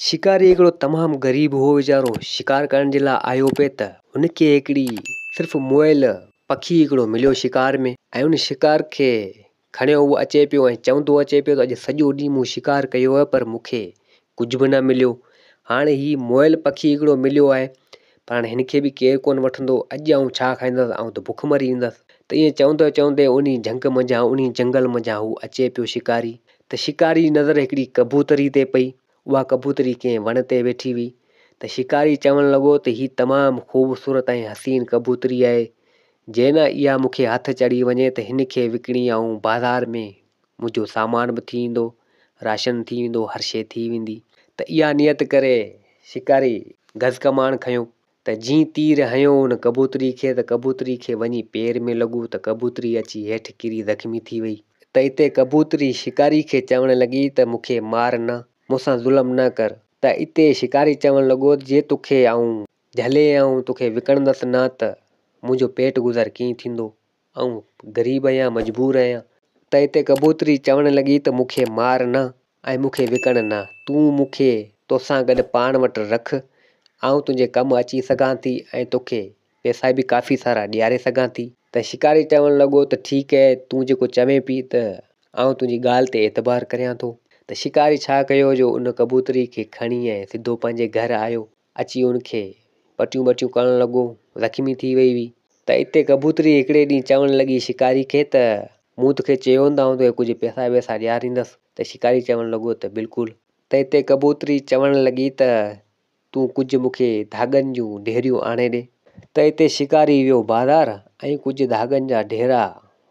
شڪاري هڪڙو تمام غريب هو ويچارو شڪار ڪرڻ جي لاء آيو پئي ته هن کي هڪڙي صرف مئل پکي هڪڙو مليو شڪار ۾ ۽ ان شڪار کي کڻيو هو اچي پيو ۽ چوندو اچي پيو ته اڄ سڄو ڏينهن مون شڪار ڪيو آهي پر مون کي ڪجهه به نه مليو هاڻي هي مئل پکي هڪڙو مليو آهي پر هاڻي هن کي به ڪير ڪونه وٺندو اڄ آئون ڇا کائيندس آئون ته بک مري ويندس ته ائين چوندي چوندي انهي جهنگ منجهان انهي جنگل منجهان هو اچي پيو شڪاري ته شڪاري جي نظر هڪڙي ڪبوتري تي پئي اها ڪبوتري ڪنهن وڻ تي ويٺي هئي ته شڪاري چوڻ لڳو ته هي تمام خوبصورت ۽ حسين ڪبوتري آهي، جي نه اها مون کي هٿ چڙهي وڃي ته هن کي وڪڻي آئون بازار ۾ منهنجو سامان به ٿي ويندو، راشن ٿي ويندو، هر شيء ٿي ويندي. ته اها نيت ڪري شڪاري گز ڪماڻ کنيو ته جيئن تير هنيو ان ڪبوتري کي ته ڪبوتري کي وڃي پير ۾ لڳو ته ڪبوتري اچي هيٺ ڪري زخمي ٿي وئي. ته اتي ڪبوتري شڪاري کي چوڻ لڳي ته مون کي مار نه، مون سان ظلم نه ڪر. ته اتي شڪاري چوڻ لڳو ته جي توکي آئون جهلي آئون توکي وڪڻندس نه ته منهنجو پيٽ گذر ڪيئن ٿيندو؟ آئون غريب آهيان، مجبور آهيان. ته اتي ڪبوتري چوڻ لڳي ته مون کي مار نه ۽ مون کي وڪڻ نه، تون مون کي توسان گڏ پاڻ وٽ رک، آئون تنهنجي ڪم اچي سگهان ٿي ۽ توکي پئسا به ڪافي سارا ڏياري سگهان ٿي. ته شڪاري چوڻ لڳو ته ٺيڪ اهي، تون جيڪو چوين پئي ته آئون تنهنجي ڳالهه تي اعتبار ڪريان ٿو. ته شڪاري ڇا ڪيو جو ان ڪبوتري کي کڻي ۽ سڌو پنهنجي گهر آيو. اچي ان کي پٽيون ٻٽيون ڪرڻ لڳو، زخمي ٿي وئي هئي. ته اتي ڪبوتري هڪڙي ڏينهن چوڻ لڳي شڪاري کي ته مون توکي چيو هوندو آئون توکي ڪجهه پئسا وئسا ڏياريندس ته شڪاري چوڻ لڳو ته بلڪل. ته اتي ڪبوتري چوڻ لڳي ته تون ڪجهه مون کي ڌاڳن جون ڍيريون آڻي ڏي. ته اتي شڪاري ويو بازار ۽ ڪجهه ڌاڳن جا ڍيرا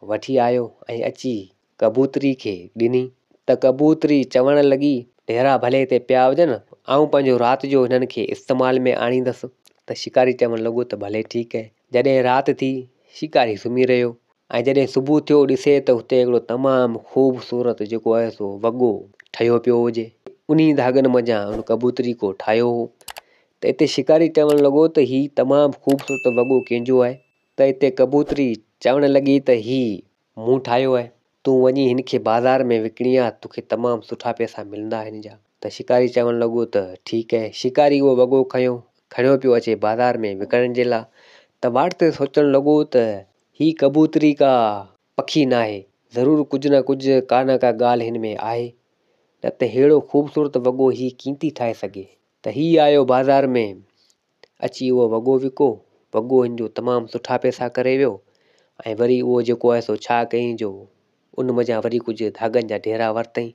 وٺي آيو ۽ اچي ڪبوتري کي ڏني ته ڪبوتري چوڻ لڳي، ڍيرا ڀلي هتي پيا هجن، آئون پنهنجو رات جو هنن کي استعمال ۾ آڻيندس. ته شڪاري چوڻ لڳو ته ڀلي ٺيڪ اهي. جڏهن رات ٿي، شڪاري سمهي رهيو ۽ جڏهن صبح ٿيو ڏسي ته هتي هڪڙو تمام خوبصورت جيڪو آهي سو وڳو ٺهيو پيو هجي. انهي ڌاڳن منجهان ان ڪبوتري ڪو ٺاهيو هو. ته اتي شڪاري چوڻ لڳو ته هي تمام خوبصورت وڳو ڪنهن جو آهي؟ ته اتي ڪبوتري چوڻ لڳي ته هي مون ٺاهيو آهي، تون وڃي هن کي بازار ۾ وڪڻي آ، توکي تمام سٺا پئسا ملندا هن جا. ته شڪاري چوڻ لڳو ته ٺيڪ آهي. شڪاري اهو وڳو کنيو، کڻيو پيو اچي بازار ۾ وڪڻڻ جي لاء ته واٽ تي سوچڻ لڳو ته هي ڪبوتري ڪا پکي ناهي، ضرور ڪجهه نه ڪجهه ڪا نه ڪا ڳالهه هن ۾ آهي، نه ته ههڙو خوبصورت وڳو هي ڪيئن ٿي ٺاهي سگهي. ته هي آيو بازار ۾ اچي اهو وڳو وڪو، وڳو هن جو تمام سٺا پئسا ڪري ويو ۽ وري اهو جيڪو آهي سو ڇا ڪيائين جو ان منجهان وري ڪجهه ڌاڳن جا ڍيرا ورتائين،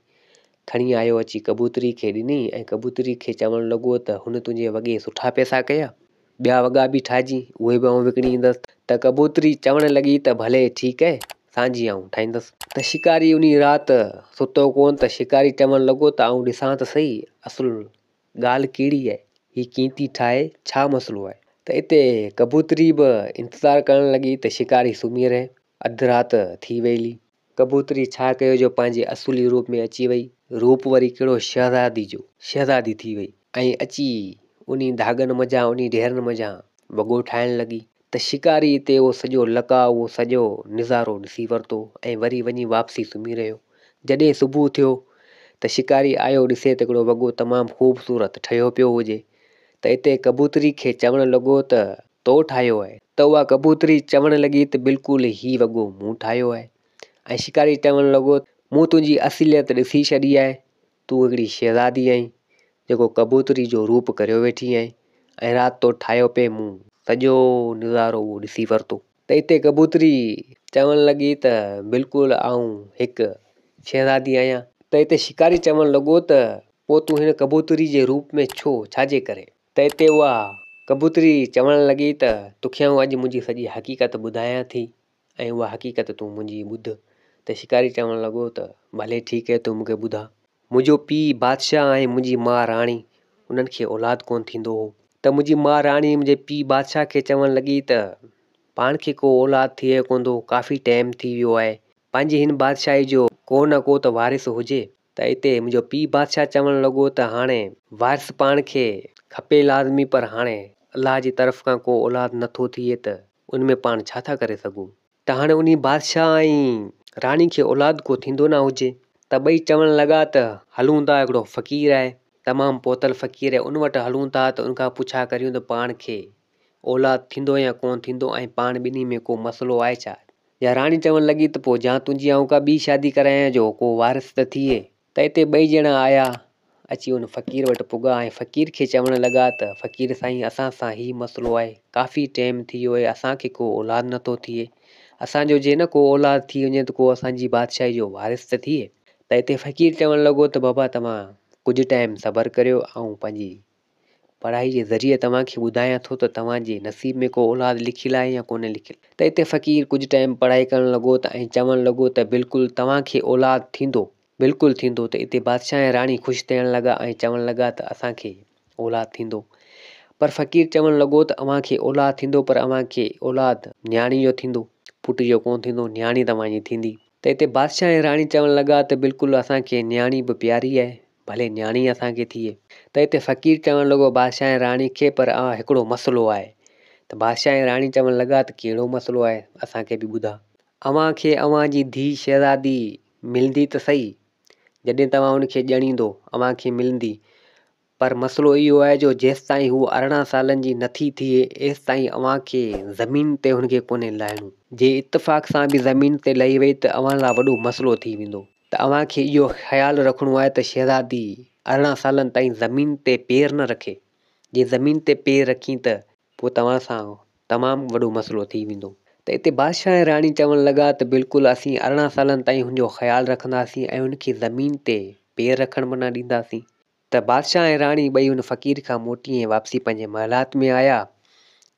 کڻي آيو اچي ڪبوتري کي ڏني ۽ ڪبوتري کي چوڻ لڳو ته هن تنهنجي وڳي سٺا پئسا ڪيا، ٻيا وڳا به ٺاهجين، اهي به آئون وڪڻي ايندس. ته ڪبوتري چوڻ لڳي ته ڀلي ٺيڪ اهي، سانجهي آئون ٺاهيندس. ته شڪاري انهي رات ستو ڪونه ته شڪاري چوڻ لڳو ته آئون ڏسان ته سهي اصل ڳالهه ڪهڙي آهي، هي ڪيئن ٿي ٺاهي، ڇا مسئلو آهي؟ ته اتي ڪبوتري به انتظار ڪرڻ لڳي ته شڪاري سمهي رهي. اڌ رات ٿي ويلي. ڪبوتري ڇا ڪيو جو پنهنجي اصولي روپ ۾ اچي وئي. روپ وري ڪهڙو شهزادي جو، شهزادي ٿي وئي ۽ اچي انهي ڌاڳن منجهان، انهي ڍيرن منجهان وڳو ٺاهڻ لڳي ته شڪاري اتي اهو سڄو لقاء، اهو سڄو نظارو ڏسي ورتو ۽ وري وڃي واپسي سمهي رهيو. جڏهن صبح ٿيو ته شڪاري آيو ڏسي ته هڪڙو وڳو تمام خوبصورت ٺهيو پيو هجي ته اتي ڪبوتري کي چوڻ لڳو ته تو ٺاهيو آهي؟ ته اها ڪبوتري چوڻ لڳي ته بلڪل هي وڳو مون ٺاهيو آهي ۽ شڪاري چوڻ لڳو مون تنهنجي اصليت ڏسي ڇڏي آهي تون هڪڙي شهزادي آهين جيڪو ڪبوتري جو روپ ڪريو ويٺي آهين ۽ رات تو ٺاهيو پئي مون سڄو نظارو اهو ڏسي ورتو. ته اتي ڪبوتري چوڻ لڳي ته بلڪل آئون هڪ شهزادي آهيان. ته اتي شڪاري چوڻ لڳو ته پوء تون هن ڪبوتري جي روپ ۾ ڇو، ڇا جي ڪري؟ ته اتي اها ڪبوتري چوڻ لڳي ته توکي آئون اڄ منهنجي سڄي حقيقت ٻڌايان ٿي ۽ اها حقيقت تون منهنجي ٻڌ. ته شڪاري چوڻ لڳو ته ڀلي ٺيڪ آهي تون مون کي ٻڌاء. منهنجو پيء بادشاهه ۽ منهنجي ماء راڻي، انهن کي اولاد ڪونه ٿيندو هو. ته منهنجي ماء راڻي منهنجي پيء بادشاهه کي چوڻ لڳي ته، پاڻ کي ڪو اولاد ٿئي ڪونه ٿو، ڪافي ٽيم ٿي ويو آهي، پنهنجي هن بادشاهي جو ڪو نه ڪو ته وارث هجي. ته اتي منهنجو پيء بادشاهه چوڻ لڳو ته هاڻي وارث پاڻ کي کپي لازمي پر هاڻي الله جي طرف کان ڪو اولاد نه ٿو ٿئي ته ان ۾ پاڻ ڇا ٿا ڪري سگهون؟ ته هاڻي انهي بادشاهه ۽ راڻي کي اولاد ڪو ٿيندو نه هجي ته ٻئي چوڻ لڳا ته هلون ٿا هڪڙو فقير آهي تمام پهتل فقير آهي ان وٽ هلون ٿا ته ان کان پڇا ڪريون ته پاڻ کي اولاد ٿيندو يا ڪونه ٿيندو ۽ پاڻ ٻنهي ۾ ڪو مسئلو آهي ڇا؟ يا راڻي چوڻ لڳي ته پوء جان تنهنجي آئون ڪا ٻي شادي ڪرايان جو ڪو وارث ته ٿئي. ته اتي ٻئي ڄڻا آيا، اچي ان فقير وٽ پڳا ۽ فقير کي چوڻ لڳا ته فقير سائين اسان سان هي مسئلو آهي، ڪافي ٽيم ٿي ويو آهي اسان کي ڪو اولاد نٿو ٿئي، اسان جو جي نه ڪو اولاد ٿي وڃي ته ڪو اسان جي بادشاهي جو وارث ته ٿئي. ته اتي فقير چوڻ لڳو ته بابا توهان ڪجهه ٽيم صبر ڪريو آئون پنهنجي پڙهائي جي ذريعي توهان کي ٻڌايان ٿو ته توهان جي نصيب ۾ ڪو اولاد لکيل آهي يا ڪونهي لکيل. ته اتي فقير ڪجهه ٽائيم پڙهائي ڪرڻ لڳو ته ۽ چوڻ لڳو ته بلڪل توهان کي اولاد ٿيندو بلڪل ٿيندو ته اتي بادشاهه ۽ راڻي خوش ٿيڻ لڳا ۽ چوڻ لڳا ته اسان کي اولاد ٿيندو. پر فقير چوڻ لڳو ته اوهان کي اولاد ٿيندو پر اوهان کي اولاد نياڻي جو ٿيندو پٽ جو ڪونه ٿيندو نياڻي توهان جي ٿيندي. ته اتي بادشاهه ۽ راڻي چوڻ لڳا ته بلڪل اسان کي نياڻي به پياري آهي ڀلي نياڻي اسان کي ٿئي. ته اتي فقير چوڻ لڳو بادشاهه ۽ راڻي کي پر هڪڙو مسئلو آهي. ته بادشاهه ۽ راڻي چوڻ لڳا ته ڪهڙو مسئلو آهي اسان کي به ٻڌاء. اوهان کي اوهان جي ڌيء شهزادي ملندي ته سهي، جڏهن توهان ان کي ڄڻيندو اوهان کي ملندي، پر مسئلو اهو آهي جو جيستائين هوء 18 سالن جي نٿي ٿئي ايستائين اوهان کي زمين تي هن کي ڪونهي لاهڻو. جي اتفاق سان به زمين تي لهي وئي ته اوهان لاء وڏو مسئلو ٿي ويندو. ته اوهان کي اهو خيال رکڻو آهي ته شهزادي 18 سالن تائين زمين تي پير نه رکي. جي زمين تي پير رکين ته پوء توهان سان تمام وڏو مسئلو ٿي ويندو. ته اتي بادشاهه ۽ راڻي چوڻ لڳا ته بلڪل اسين 18 سالن تائين هن جو خيال رکنداسين ۽ هن کي زمين تي پير رکڻ به نه ڏينداسين. ته بادشاهه ۽ راڻي ٻئي ان فقير کان موٽي ۽ واپسي پنهنجي محلات ۾ آيا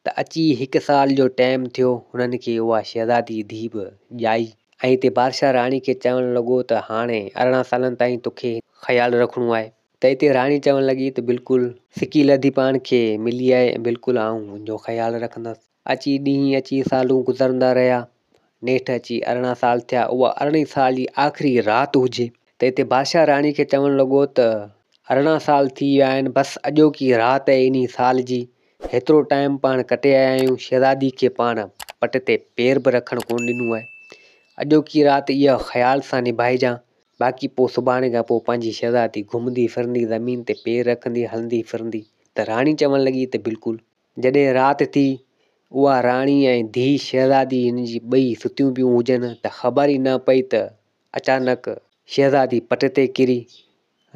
ته اچي هڪ سال جو ٽيم ٿيو هنن کي اها شهزادي ڌيء به ڄائي ۽ هتي بادشاهه راڻي کي چوڻ لڳو ته هاڻي 18 سالن تائين توکي خيال رکڻو آهي ته هتي راڻي چوڻ لڳي ته بلڪل سڪي لڌي پاڻ کي ملي آهي ۽ بلڪل آئون هن جو خيال رکندس. اچي ڏينهن اچي سالون گذرندا رهيا. نيٺ اچي 18 سال ٿيا. اها ارڙهين سال جي آخري رات هجي ته هتي بادشاهه راڻي کي چوڻ لڳو ته 18 سال ٿي ويا آهن بس اڄوڪي رات آهي انهي سال جي. هيترو ٽائيم پاڻ ڪٽي آيا آهيون شهزادي کي پاڻ پٽ تي پير به رکڻ ڪونه ڏنو آهي. اڄوڪي رات اها خيال سان نڀائجان. باقي پوء سڀاڻي کان پوء پنهنجي شهزادي گهمندي ڦرندي زمين تي پير رکندي هلندي ڦرندي. ته راڻي چوڻ لڳي ته بلڪل. جڏهن رات ٿي، اها راڻي ۽ ڌيء شهزادي هن جي ٻئي ستيون پيون هجن ته خبر ئي نه پئي ته اچانڪ شهزادي پٽ تي ڪري.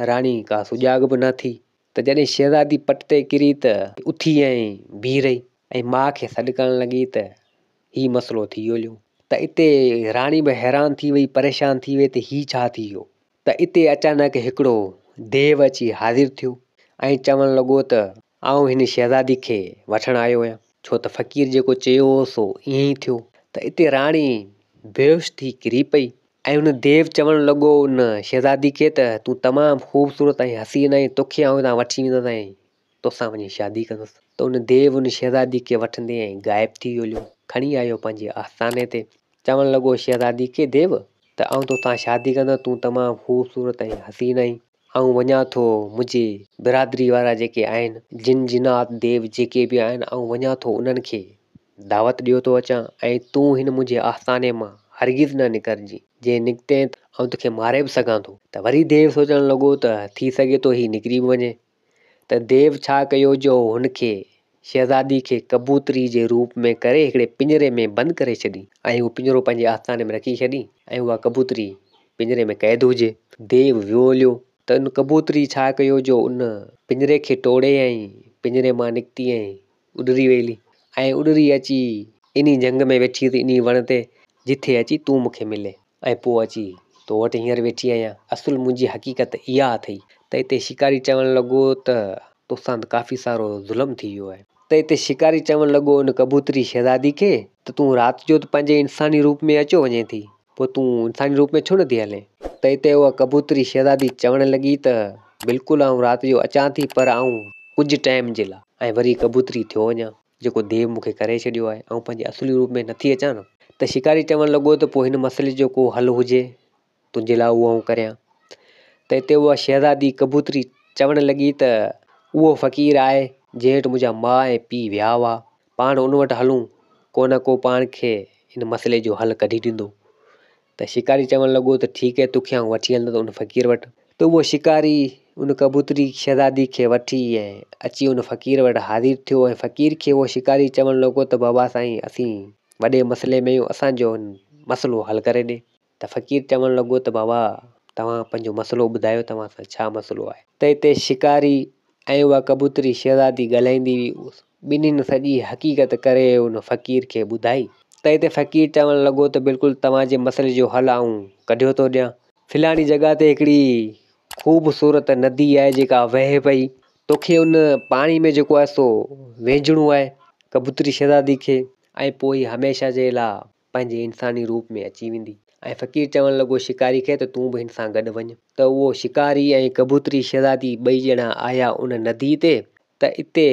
راڻي ڪا سجاڳ به نه ٿي ته جڏهن شهزادي پٽ تي ڪري ته اٿي ۽ بيهي رهي ۽ ماء کي سڏ ڪرڻ لڳي ته هي مسئلو ٿي ويو هليو ته اتي راڻي به حيران ٿي وئي پريشان ٿي وئي ته هي ڇا ٿي ويو ته اتي اچانڪ هڪڙو ديو اچي حاضر ٿيو ۽ چوڻ لڳو ته آئون هن شهزادي کي وٺڻ آيو آهيان، ڇو ته فقير جيڪو چيو هو سو ائين ئي ٿيو. ته اتي راڻي بيهوش ٿي ڪري پئي ۽ ان ديو چوڻ لڳو ان شهزادي کي ته تون تمام خوبصورت ۽ حسين آهين، توکي آئون هتان وٺي ويندس ۽ توسان وڃي شادي ڪندس. ته ان ديو ان شهزادي کي وٺندي ۽ غائب ٿي ويو هليو. کڻي آيو پنهنجي آستاني تي. چوڻ لڳو شهزادي کي ديو ته آئون توسان شادي ڪندس، تون تمام خوبصورت ۽ حسين آهين. آئون وڃان ٿو منهنجي برادري وارا جيڪي آهن جن جنات ديو جيڪي به آهن آئون وڃان ٿو انهن کي دعوت ڏيو ٿو اچان ۽ تون هن منهنجي آستاني مان هرگز نه نڪرجين جي نڪتين ته آئون توکي ماري به سگهان ٿو. ته وري ديو سوچڻ لڳو ته ٿي سگهي ٿو هي نڪري به وڃي ته ديو ڇا ڪيو جو هن کي شهزادي کي ڪبوتري جي روپ ۾ ڪري هڪڙي پڃري ۾ بند ڪري ڇڏي ۽ اهو پڃرو پنهنجي آستاني ۾ رکي ڇڏي ۽ اها ڪبوتري پڃري ۾ قيد هجي. ديو ويو هليو ته ان ڪبوتري ڇا ڪيو جو ان پڃري کي ٽوڙي ۽ پڃري مان نڪتي ۽ اڏري وئي هلي ۽ اڏري اچي انهي جهنگ ۾ ويٺي ته انهي وڻ تي جٿي اچي تون مون کي ملين. ۽ پوء اچي تو وٽ هينئر ويٺي آهيان. اصل منهنجي حقيقت اها اٿئي. ته اتي شڪاري چوڻ لڳو ته توسان ته ڪافي سارو ظلم ٿي ويو آهي. ته اتي شڪاري چوڻ لڳو ان ڪبوتري شهزادي کي ته تون رات جو ته پنهنجي انساني روپ ۾ اچيو وڃين ٿي، پوء تون انساني روپ ۾ ڇو نٿي هلين؟ ته اتي اها ڪبوتري شهزادي چوڻ لڳي ته بلڪل آئون رات جو اچان ٿي پر آئون ڪجهه ٽائيم جي لاء ۽ وري ڪبوتري ٿيو وڃان. جيڪو ديو مون کي ڪري ڇڏيو آهي، آئون پنهنجي اصلي روپ ۾ نٿي اچان نه. ته شڪاري چوڻ لڳو ته پوء هن مسئلي جو ڪو حل هجي، تنهنجي لاء اهو آئون ڪريان. ته اتي اها شهزادي ڪبوتري چوڻ لڳي ته اهو فقير آهي، جنهن وٽ منهنجا ماء ۽ پيء ويا هئا، پاڻ ان وٽ هلون، ڪو نه ڪو پاڻ کي هن مسئلي جو حل ڪڍي ڏيندو. ته شڪاري چوڻ لڳو ته ٺيڪ آهي، توکي آئون وٺي هلندس ان فقير وٽ. ته اهو شڪاري ان ڪبوتري شهزادي کي وٺي ۽ اچي ان فقير وٽ حاضر ٿيو ۽ فقير کي اهو شڪاري چوڻ لڳو ته بابا سائين اسين وڏي مسئلي ۾ آهيون اسان جو مسئلو حل ڪري ڏي ته فقير چوڻ لڳو ته بابا توهان پنهنجو مسئلو ٻڌايو توهان سان ڇا مسئلو آهي ته اتي شڪاري ۽ اها ڪبوتري شهزادي ڳالهائيندي هئي ٻنهين سڄي حقيقت ڪري ان فقير کي ٻڌائي ته اتي فقير چوڻ لڳو ته بلڪل توهان جي مسئلي جو حل آئون ڪڍيو ٿو ڏيان فلاڻي جڳهه تي هڪڙي خوبصورت ندي آهي جيڪا وهي پئي توکي ان پاڻي ۾ جيڪو آهي سو ويجهڻو آهي ڪبوتري شهزادي کي ۽ پوء هي هميشه جي لاء پنهنجي انساني روپ ۾ اچي ويندي ۽ فقير چوڻ لڳو شڪاري کي ته تون به هن سان گڏ وڃ ته اهو شڪاري ۽ ڪبوتري شهزادي ٻئي ڄڻا آيا ان ندي تي ته اتي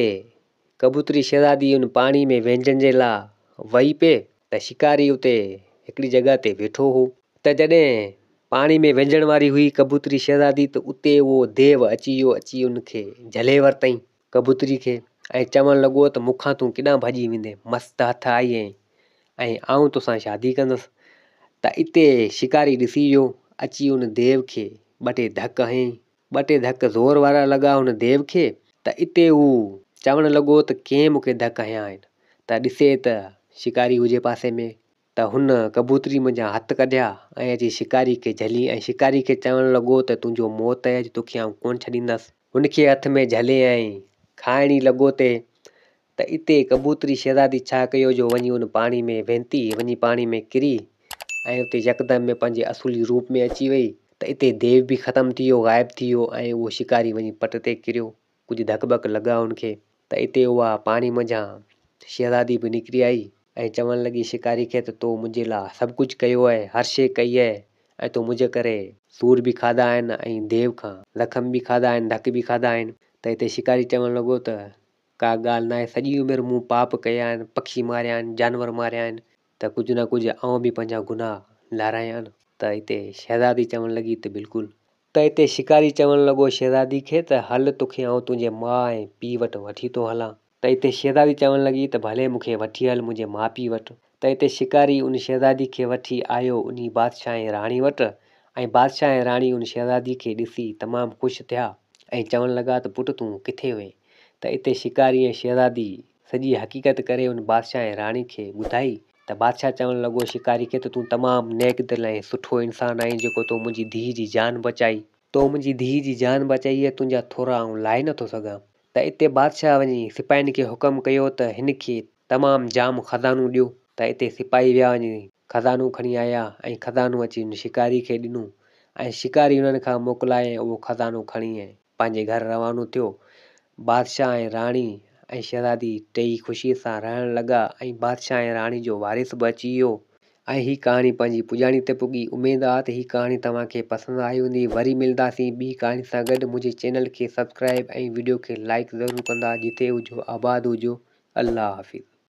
ڪبوتري شهزادي ان پاڻي ۾ وهنجڻ جي لاء وئي پئي ته شڪاري اتي هڪڙي جڳهه تي ويٺو هو ته جڏهن پاڻي ۾ وهنجڻ واري هئي ڪبوتري شهزادي ته اتي اهو ديو اچي ويو اچي ان کي جهلي ورتائين ڪبوتري کي ۽ چوڻ لڳو ته مون کان تون ڪيڏانهن ڀڄي ويندين مس ته هٿ آئي آهين ۽ آئون توسان شادي ڪندس ته اتي شڪاري ڏسي ويو اچي ان ديو کي ٻه ٽي ڌڪ هنيائين ٻه ٽي ڌڪ زور وارا لڳا هن ديو کي ته اتي هو چوڻ لڳو ته ڪنهن مون کي ڌڪ هنيا آهن ته ڏسي ته شڪاري هجي پاسي ۾ ته هن ڪبوتري منجهان هٿ ڪڍيا ۽ اچي شڪاري کي جهلي ۽ شڪاري کي چوڻ لڳو ته تنهنجو موت آهي اڄ توکي آئون ڪونه ڇڏيندس. هن کي هٿ ۾ جهلي ۽ کائڻ ئي لڳو تي ته اتي ڪبوتري شهزادي ڇا ڪيو جو وڃي ان پاڻي ۾ وهنتي، وڃي پاڻي ۾ ڪري ۽ اتي يڪدم ۾ پنهنجي اصولي روپ ۾ اچي وئي ته اتي ديو به ختم ٿي ويو، غائب ٿي ويو ۽ اهو شڪاري وڃي پٽ تي ڪريو. ڪجهه ڌڪ ٻڪ لڳا هن کي ته اتي اها پاڻي منجهان شهزادي به نڪري آئي ۽ چوڻ لڳي شڪاري کي ته تو منهنجي لاء سڀ ڪجهه ڪيو آهي، هر شيء ڪئي آهي ۽ تو منهنجي ڪري سور به کاڌا آهن ۽ ديو کان زخم به کاڌا آهن، ڌڪ به کاڌا آهن ته اتي شڪاري چوڻ لڳو ته ڪا ڳالهه ناهي، سڄي عمر مون پاپ ڪيا آهن، پکي ماريا آهن، جانور ماريا آهن ته ڪجهه نه ڪجهه آئون به پنهنجا گناهه لارايان نه. ته اتي شهزادي چوڻ لڳي ته بلڪل. ته اتي شڪاري چوڻ لڳو شهزادي کي ته هل توکي آئون تنهنجي ماء ۽ پيء وٽ وٺي ٿو هلان. ته اتي شهزادي چوڻ لڳي ته ڀلي مون کي وٺي هل منهنجي ماء پيء وٽ. ته اتي شڪاري ان شهزادي کي وٺي آيو انهي بادشاهه ۽ راڻي وٽ ۽ بادشاهه ۽ راڻي ان شهزادي کي ڏسي تمام خوش ٿيا ۽ چوڻ لڳا ته پٽ تون ڪٿي هئين؟ ته اتي شڪاري ۽ شهزادي سڄي حقيقت ڪري ان بادشاهه ۽ راڻي کي ٻڌائي ته بادشاهه چوڻ لڳو شڪاري کي ته تون تمام نيڪ دل ۽ سٺو انسان آهين جيڪو تو منهنجي ڌيء جي جان بچائي. تو منهنجي ڌيء جي جان بچائي آهي تنهنجا ٿورا آئون لاهي نٿو سگهان. ته اتي بادشاهه وڃي سپاهين کي حڪم ڪيو ته هن کي تمام جام خزانو ڏيو ته اتي سپاهي ويا وڃي خزانو کڻي آيا ۽ خزانو اچي ان شڪاري کي ڏنو ۽ شڪاري انهن کان موڪلائي ۽ اهو خزانو کڻي ۽ پنهنجي گهر روانو ٿيو. بادشاهه ۽ راڻي ۽ شهزادي ٽيئي خوشيء سان رهڻ لڳا ۽ بادشاهه ۽ راڻي جو وارث به اچي ويو. ۽ هي ڪهاڻي پنهنجي پڄاڻي تي پڳي. اميد آ ته هي ڪهاڻي توهان کي پسند آئي هوندي. وري ملداسين ٻي ڪهاڻي سان گڏ. منهنجي چينل کي سبسڪرائب ۽ وڊيو کي لائيڪ ضرور ڪندا. جتي هجو آباد هجو. الله حافظ.